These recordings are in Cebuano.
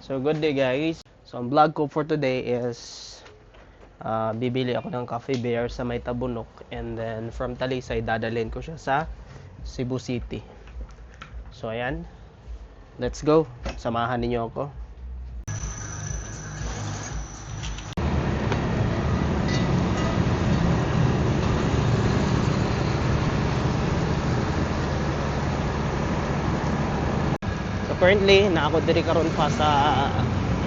So good day, guys. So ang vlog ko for today is bibili ako ng Coffee Bear sa may Tabunok and then from Talisay dadalhin ko siya sa Cebu City. So ayan. Let's go. Samahan ninyo ako. So currently, na ako diri karon pa sa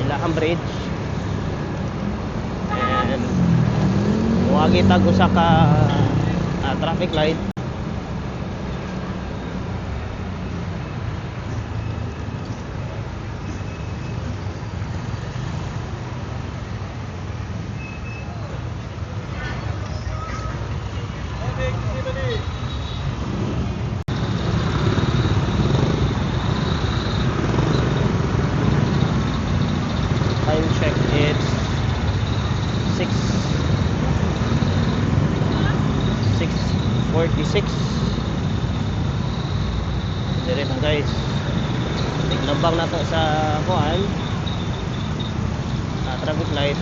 Ilahang Bridge. And muagi tag usa ka traffic light. Time check, it's 6 6:46. Dire na, guys. Tiglabang na to sa kuan, traffic light.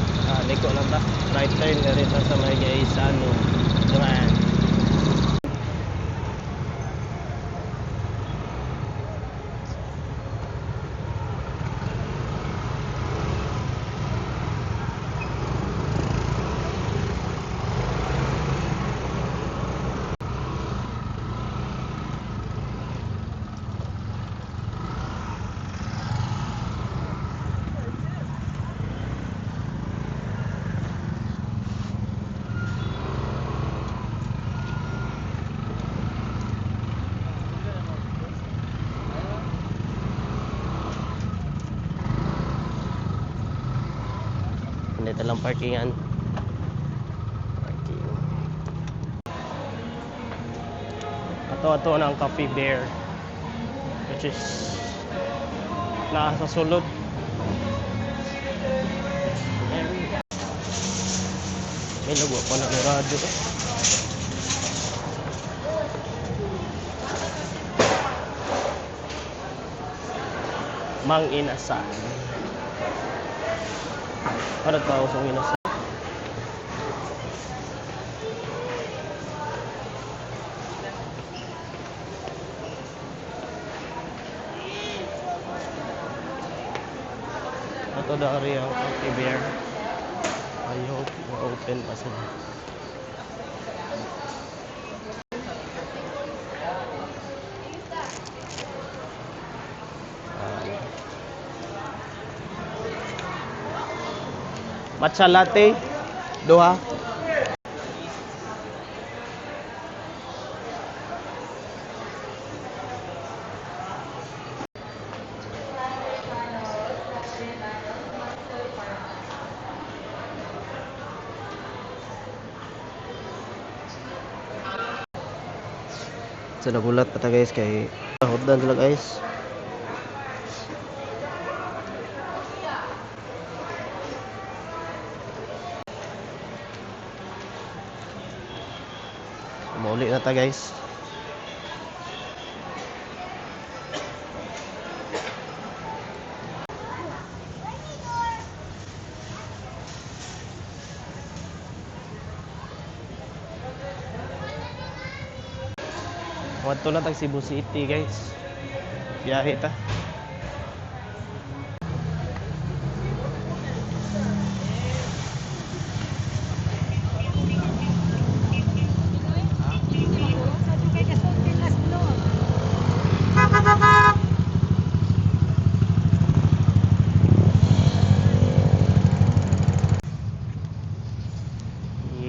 Liko lang ta, right turn dire ta sa may Gaisano Grand. Dito lang parkingan. Parking. Ato ato na ang Coffee Bear, which is nasa sulod. May lago pa na ng radyo. Mang Inasal. Para tao sa Inasal. Ato dari ang Coffee Bear. I hope ma-open pa sila. Matcha latte, duha. So nagulat pa ta, guys, kay hotdan sila, guys. Mauli na ta, guys. Wadto na tag Cebu City, guys. Biyahe ta.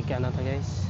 Ika na ta, guys.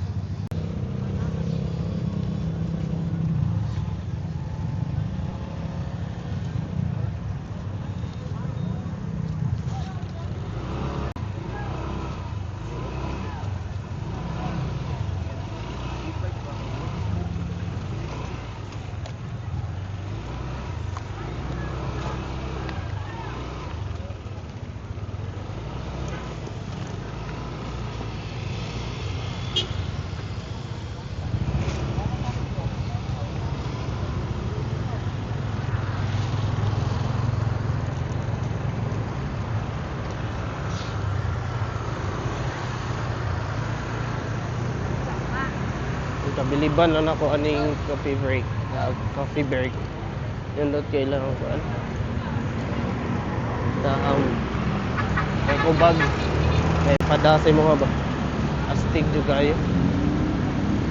Kabiliban lang ako aning coffee break. Coffee break. Yun dot kailangan ko ano. Dahang eco bag. May padasay mo nga ba? Astig jud kayo.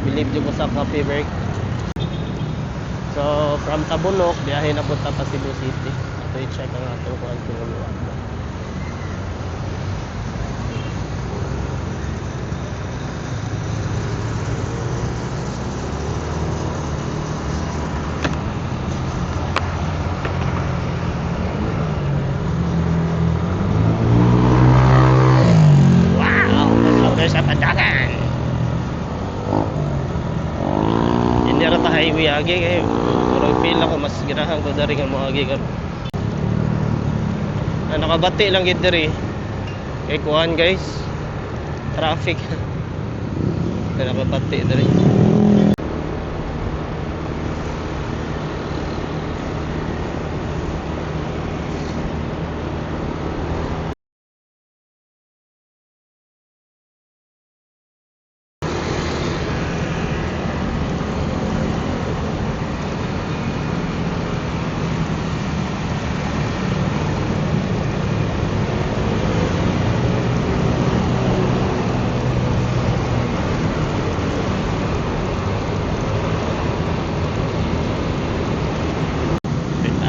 Believe jud ko sa coffee break. So from Tabunok, biyahe na punta pa Cebu City. Ato i-check ang atong kuan kung ano ba. Wow! Pasok sa Pandasan! Hindi ra ta highway agi kay murag feel ako mas ganahan ko dari nga moagi karon. Ah, nakabati lang gid diri. Kay kuan guys. Traffic. Nakabati diri.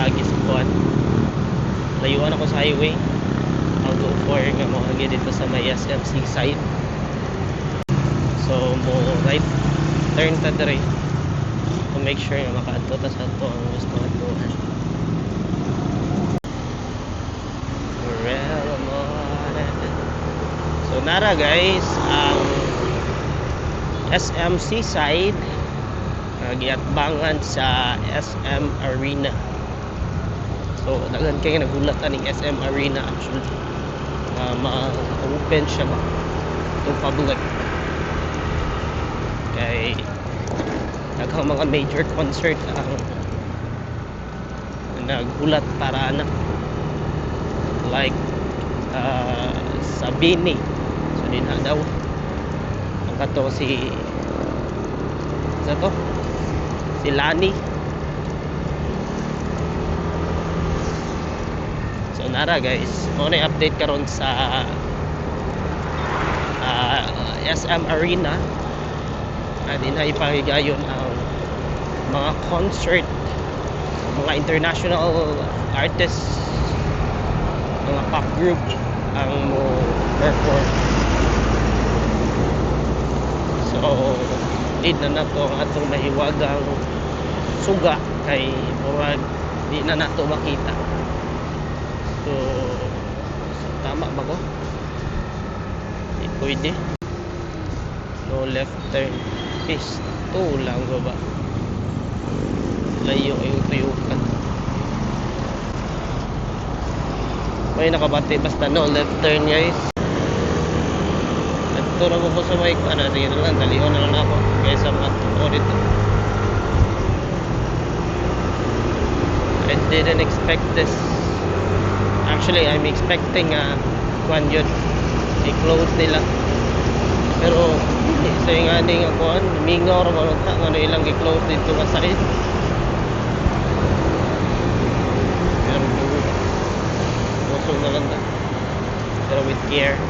Agi sa kuan. Layuan ako sa highway. I'll go for nga moagi dito sa may SMC side. So mo right turn ta diri to make sure nga makaadto ta sa ato ang gusto adtuan. So nara guys ang SMC side giatbangan sa SM Arena. So daghan kay nagulat aning SM Arena actually. Ma-open siya ba to public. Kay daghang mga major concert ang naghulat para na like sa Bini. So dinha daw ang kato si sa to si Lani. So nara guys, mo na update karon sa SM Arena. Dinha ipahigayon ang mga concert, mga international artists, mga pop group ang mo perform. So di na nato ang atong mahiwagang suga kay murag di na nato makita. So tama ba ko? Di pwede. No left turn. Peace. Tulang ko ba? Layo yung tuyukan. May nakabati basta no left turn guys. Ito na ko sa may ano, sige na lang, dalion na lang ako kaysa mga tao dito. I didn't expect this. Actually, I'm expecting kuan yun. I-close nila. Pero hindi sa yung aning kuan, mingaw ra man ta ngano ilang i-close dito nga side. Pero kusog na lang ta. Pero with care.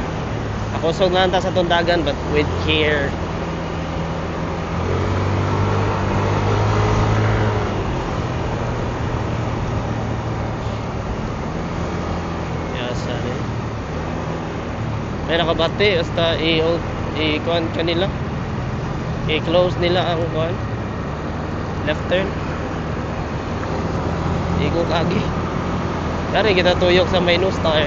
Ako kusog na lang ta sa tundagan but with care. Yes, ano. May nakabati basta i-kuan kanila. I-close nila ang kuan. Left turn. Igo kagi. Dari kita tuyok sa may new star.